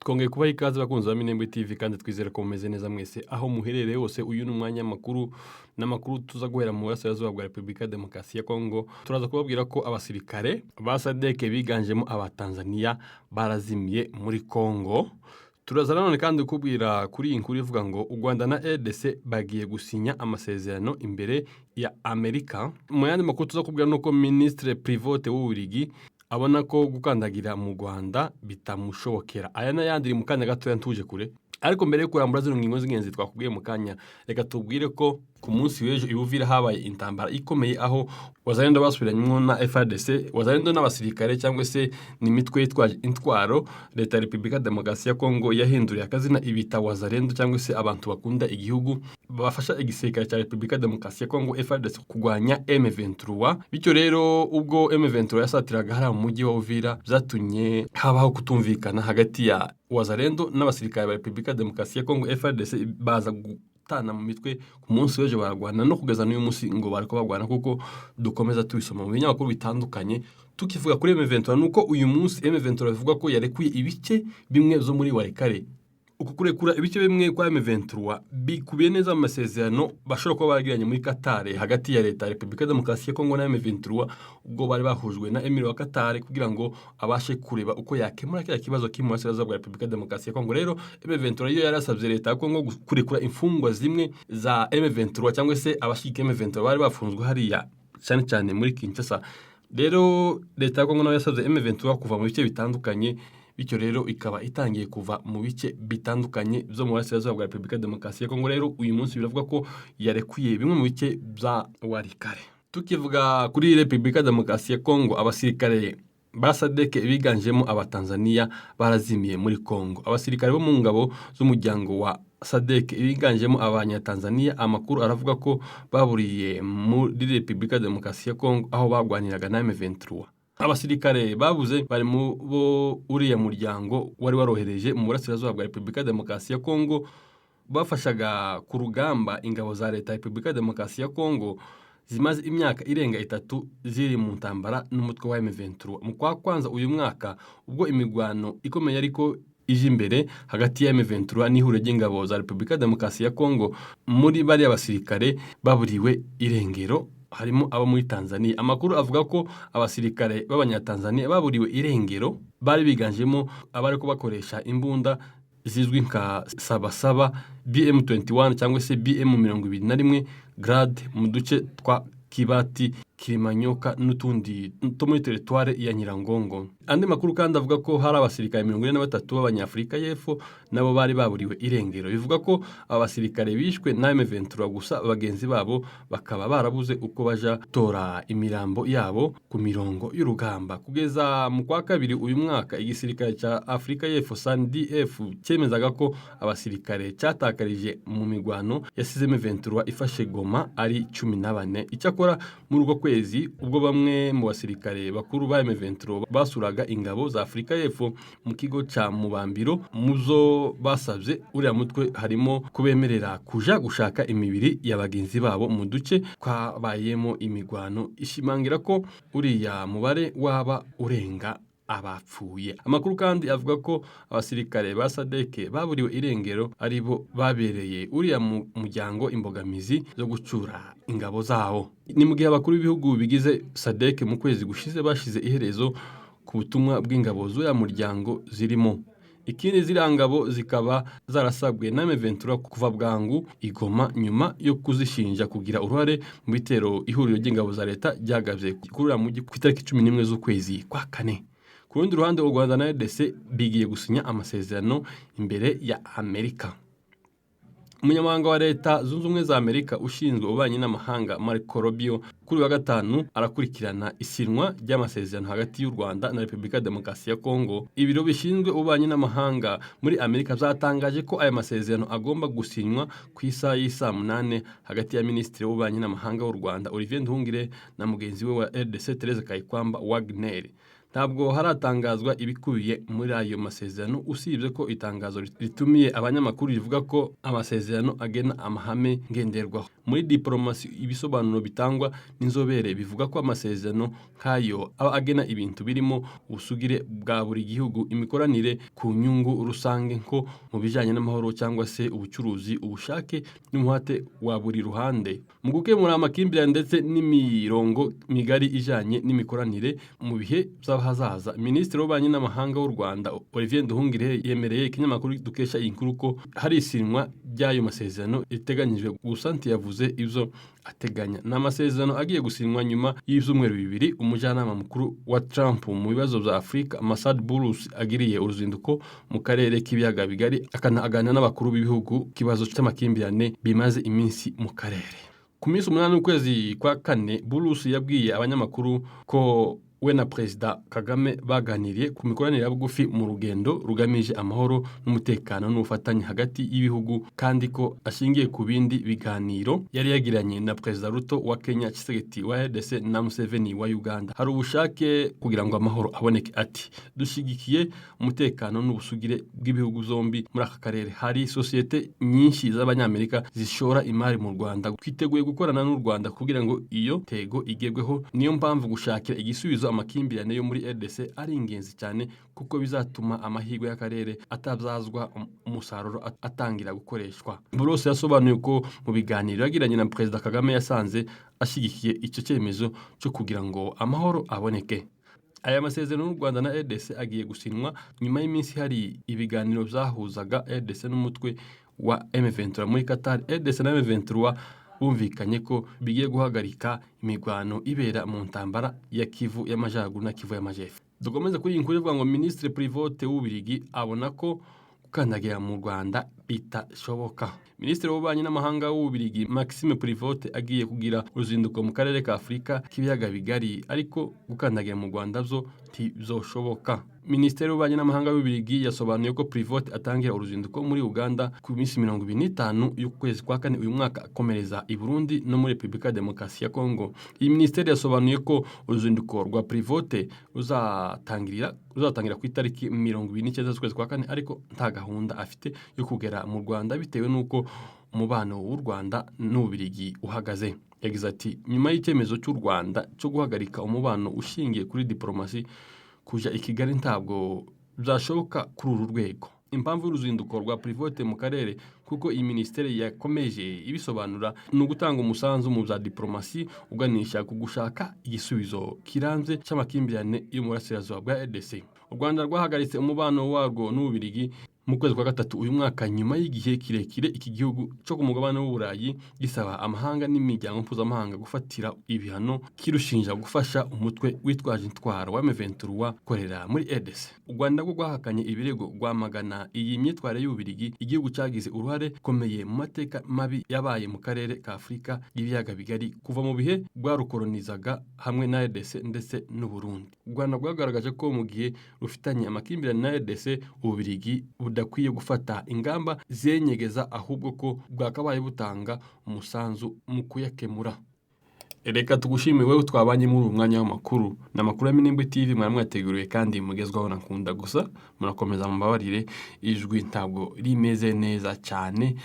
Twongeye kubaha ikaze, bakunzi ba Minembwe TV, kandi twizere ko mumeze neza mwese aho muherereye hose. Uyu ni umwanya w'amakuru, n'amakuru tuza guhera mu burasirazuba bwa Repubulika ya Demokarasi ya Kongo. Turaza kubabwira ko abasirikare ba SADC biganjemo aba Tanzania barazimiye muri Kongo. Turaza nanone kandi kukubwira kuri iyi nkuru ivuga ngo u Rwanda na RDC bagiye gusinya amasezerano imbere ya Amerika. Mu yandi makuru tuza kubwira nuko Minisitiri Privot w'Ububiligi abona ko gukandagira mu Rwanda bitamushobokera. Aya n'ayandi iri mu kanya gatoya, ntuje kure. Ariko mbere yo kurambura zino ngingo z'ingenzi twakubwiye mu kanya, reka tubwire ko ku munsi w'ejo i Uvira habaye intambara ikomeye, aho Wazalendo basubiranyemo na FARDC. Wazalendo n'abasirikare cyangwa se n'imitwe yitwaje intwaro Leta ya Repubulika ya Demokarasi ya Kongo yahinduriye akazina ibita Wazalendo, cyangwa se abantu bakunda igihugu, bafasha igisirikare cya Repubulika ya Demokarasi ya Kongo FARDC kurwanya M23. Bityo rero, ubwo M23 yasatiraga hariya mu mujyi wa Uvira, byatumye habaho kutumvikana hagati ya Wazalendo n'abasirikare ba Repubulika ya Demokarasi ya Kongo FARDC, baza gutana mu mitwe ku munsi w'ejo, bararwana no kugeza n'uyu munsi ngo bariko barwana, kuko dukomeza tubisoma mu binyamakuru bitandukanye. Tukivuga kuri M23, nuko uyu munsi M23 bivuga ko yarekuye ibice bimwe zo muri Walikale. Uku kurekura ibice bimwe kwa M23 bikubiye neza mu masezerano bashobora kuba baragiranye muri Qatar hagati ya Leta ya Repubulika ya Demokarasi ya Kongo na M23, ubwo bari bahujwe na Emir wa Qatar kugira ngo abashe kureba uko yakemura kiriya kibazo kiri mu burasirazuba bwa Repubulika ya Demokarasi ya Kongo. Rero M23 yo yarasabye Leta ya Kongo kurekura imfungwa zimwe za M23, cyangwa se abashyigikira M23 bari bafunzwe hariya cyane cyane muri Kinshasa. Rero Leta ya Kongo nayo yasabye M23 kuva mu bice bitandukanye. Bityo rero ikaba itangiye kuva mu bice bitandukanye byo mu burasirazuba bwa Repubulika ya Demokarasi ya Kongo. Rero uyu munsi biravuga ko yarekuye bimwe mu bice bya Walikale. Tukivuga kuri Repubulika ya Demokarasi ya Kongo, abasirikare ba SADC biganjemo Abatanzaniya barazimiye muri Congo. Abasirikare bo mu ngabo z'umuryango wa SADC biganjemo Abanyatanzaniya, amakuru aravuga ko baburiye muri Repubulika ya Demokarasi ya Congo aho barwaniraga na M23. Abasirikare babuze bari mu bo uriya muryango wari warohereje mu burasirazuba bwa Repubulika ya Demokarasi ya Congo, bafashaga ku rugamba ingabo za Leta ya Repubulika ya Demokarasi ya Congo zimaze imyaka irenga 3 ziri mu ntambara n'umutwe wa M23. Mu kwa kwanza uyu mwaka, ubwo imirwano ikomeye ariko ije imbere hagati ya M23 n'ihuriro ry'ingabo za Repubulika ya Demokarasi ya Congo, muri bariya basirikare baburiwe irengero harimo abo muri Tanzania. Amakuru avuga ko abasirikare b'Abanyatanzania baburiwe irengero bari biganjemo abari ko bakoresha imbunda zizwi nka sabasaba BM21 cyangwa se BM21 Grad mu duce twa Kibati, Kilimanyoka n'utundi two muri teritware ya Nyiragongo. Andi makuru kandi avuga ko hari abasirikare 43 b'Abanyafurika y'Epfo nabo bari baburiwe irengero. Bivuga ko aba basirikare bishwe na M23, gusa bagenzi babo bakaba barabuze uko baja gutora imirambo yabo ku mirongo y'urugamba. Kugeza mu kwa kabiri uyu mwaka, igisirikare cya Afurika y'Epfo SANDF cyemezaga ko abasirikare cyatakarije mu mirwano yasize M23 ifashe Goma ari 14. Icyakora muri uko kwezi, ubwo bamwe mu basirikare bakuru ba M23 basuraga ingabo za Afurika y'Epfo mu kigo cya Mubambiro, mu zo basabye uriya mutwe harimo kubemerera kuja gushaka imibiri ya bagenzi babo mu duce twabayemo imigwano, ishimangira ko uriya mubare waba urenga abapfuye. Amakuru kandi avuga ko abasirikare ba SADC baburiwe irengero ari bo babereye uriya muryango imbogamizi zo gucura ingabo zawo. Ni mu gihe abakuru b'ibihugu bigize SADC mu kwezi gushize bashize iherezo ku butumwa bw'ingabo z'uriya muryango zirimo. Ikindi, ziriya ngabo zikaba zarasabwe na M23 kuva bwangu i Goma nyuma yo kuzishinja kugira uruhare mu bitero ihuriro ry'ingabo za leta ryagabye kuri uriya mujyi ku itariki 11 z'ukwezi kwa kane. Ku rundi ruhande, u Rwanda na RDC bigiye gusinya amasezerano imbere ya Amerika. Umunyamabanga wa Leta Zunze Ubumwe za Amerika ushinzwe ububanyi n'amahanga, Marco Rubio, kuri uyu wa gatanu arakurikirana isinywa ry'amasezerano hagati y'u Rwanda na Repubulika ya Demokarasi ya Kongo. Ibiro bishinzwe ububanyi n'amahanga muri Amerika byatangaje ko aya masezerano agomba gusinywa ku isaha y'isaa 8 hagati ya Minisitiri w'Ububanyi n'Amahanga w'u Rwanda, Olivier Nduhungirehe, na mugenzi we wa RDC, Therese Kayikwamba Wagner. Ntabwo haratangazwa ibikubiye muri ayo masezerano, usibye ko itangazo ritumiye abanyamakuru rivuga ko amasezerano agena amahame ngenderwaho. Muri diporomasi, ibisobanuro bitangwa n'inzobere bivuga ko amasezerano nk'ayo aba agena ibintu birimo ubusugire bwa buri gihugu, imikoranire ku nyungu rusange nko mu bijyanye n'amahoro cyangwa se ubucuruzi, ubushake n'umuhate wa buri ruhande mu gukemura amakimbirane ndetse n'imirongo migari ijyanye n'imikoranire mu bihe by'ahazaza. Minisitiri w'Ububanyi n'Amahanga w'u Rwanda, Olivier Nduhungirehe, yemereye ikinyamakuru dukesha iyi nkuru ko hari isinywa ry'ayo masezerano riteganyijwe, gusa ntiyavuze ibyo ateganya. Ni amasezerano agiye gusinywa nyuma y'ibyumweru 2 umujyanama mukuru wa Trump mu bibazo bya Afurika, Massad Boulos, agiriye uruzinduko mu karere k'Ibiyaga Bigari, akanaganira n'abakuru b'ibihugu ikibazo cy'amakimbirane bimaze iminsi mu karere. Ku minsi 8 y'ukwezi kwa kane, Boulos yabwiye abanyamakuru ko we na Perezida Kagame baganiriye ku mikoranire ya bugufi mu rugendo rugamije amahoro n'umutekano n'ubufatanye hagati y'ibihugu, kandi ko ashingiye ku bindi biganiro yari yagiranye na Perezida Ruto wa Kenya, Tshisekedi wa RDC na Museveni wa Uganda, hari ubushake kugira ngo amahoro aboneke. Ati: "Dushyigikiye umutekano n'ubusugire bw'ibihugu zombi muri aka karere. Hari sosiyete nyinshi z'Abanyamerika zishora imari mu Rwanda. Twiteguye gukorana n'u Rwanda kugira ngo iyo ntego igerweho. Niyo mpamvu gushakira igisubizo amakimbirane yo muri RDC ari ingenzi cyane, kuko bizatuma amahirwe y'akarere atabyazwa umusaruro atangira gukoreshwa." Boulos yasobanuye ko mu biganiro yagiranye na Perezida Kagame yasanze ashyigikiye icyo cyemezo cyo kugira ngo amahoro aboneke. Aya masezerano y'u Rwanda na RDC agiye gusinywa nyuma y'iminsi hari ibiganiro byahuzaga RDC n'umutwe wa M23 muri Qatar. RDC na M23 bumvikanye ko bigiye guhagarika imirwano ibera mu ntambara ya Kivu y'Amajyaruguru na Kivu y'Amajyepfo. Dukomeze kuri iyi nkuru ivuga ngo Minisitiri Prevot w'Ububiligi abona ko gukandagira mu Rwanda bitashoboka. Minisitiri w'Ububanyi n'Amahanga w'Ububiligi, Maxime Prevot, agiye kugira uruzinduko mu karere ka Afurika k'Ibiyaga Bigari, ariko gukandagira mu Rwanda byo ntibizoshoboka. Minisiteri y'Ububanyi n'Amahanga y'Ububiligi yasobanuye ko Prevot atangira uruzinduko muri Uganda ku minsi 25 y'ukwezi kwa kane uyu mwaka, akomereza i Burundi no muri Repubulika ya Demokarasi ya Kongo. Iyi minisiteri yasobanuye ko uruzinduko rwa Prevot ruzatangira ku itariki 29 z'ukwezi kwa kane, ariko nta gahunda afite yo kugera mu Rwanda bitewe n'uko umubano w'u Rwanda n'Ububiligi uhagaze. Yagize ati: "Nyuma y'icyemezo cy'u Rwanda cyo guhagarika umubano ushingiye kuri diporomasi, kujya i Kigali ntabwo byashoboka kuri uru rwego." Impamvu y'uruzinduko rwa Prevot mu karere, kuko iyi minisiteri yakomeje ibisobanura, ni ugutanga umusanzu mu bya diporomasi uganisha ku gushaka igisubizo kirambye cy'amakimbirane yo mu burasirazuba bwa RDC. U Rwanda rwahagaritse umubano warwo n'Ububiligi mu kwezi kwa gatatu uyu mwaka, nyuma y'igihe kirekire iki gihugu cyo ku mugabane w'Uburayi gisaba amahanga n'imiryango mpuzamahanga gufatira ibihano kirushinja gufasha umutwe witwaje intwaro wa M23 ukorera muri RDC. U Rwanda rwo rwahakanye ibirego, rwamagana iyi myitwarire y'Ububiligi, igihugu cyagize uruhare rukomeye mu mateka mabi yabaye mu karere ka Afurika y'Ibiyaga Bigari kuva mu bihe rwarukolonizaga hamwe na RDC ndetse n'u Burundi. U Rwanda rwagaragaje ko mu gihe rufitanye amakimbirane na RDC, Ububiligi budakwiye gufata ingamba zenyegeza, ahubwo ko bwakabaye butanga umusanzu mu kuyakemura. Reka tugushime wowe twabanye muri uyu mwanya w'amakuru. Ni amakuru ya Minembwe TV mwari mwateguriwe kandi mugezwaho na Nkunda. Gusa murakomeza mumbabarire, ijwi ntabwo rimeze neza cyane.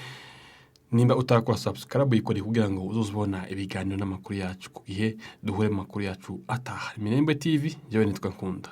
Nimba utarakora subscribe, yikore kugira ngo uzoze ubona ibiganiro n'amakuru yacu ku gihe. Duhure mu makuru yacu ataha. Minembwe TV, njyewe nitwa Nkunda.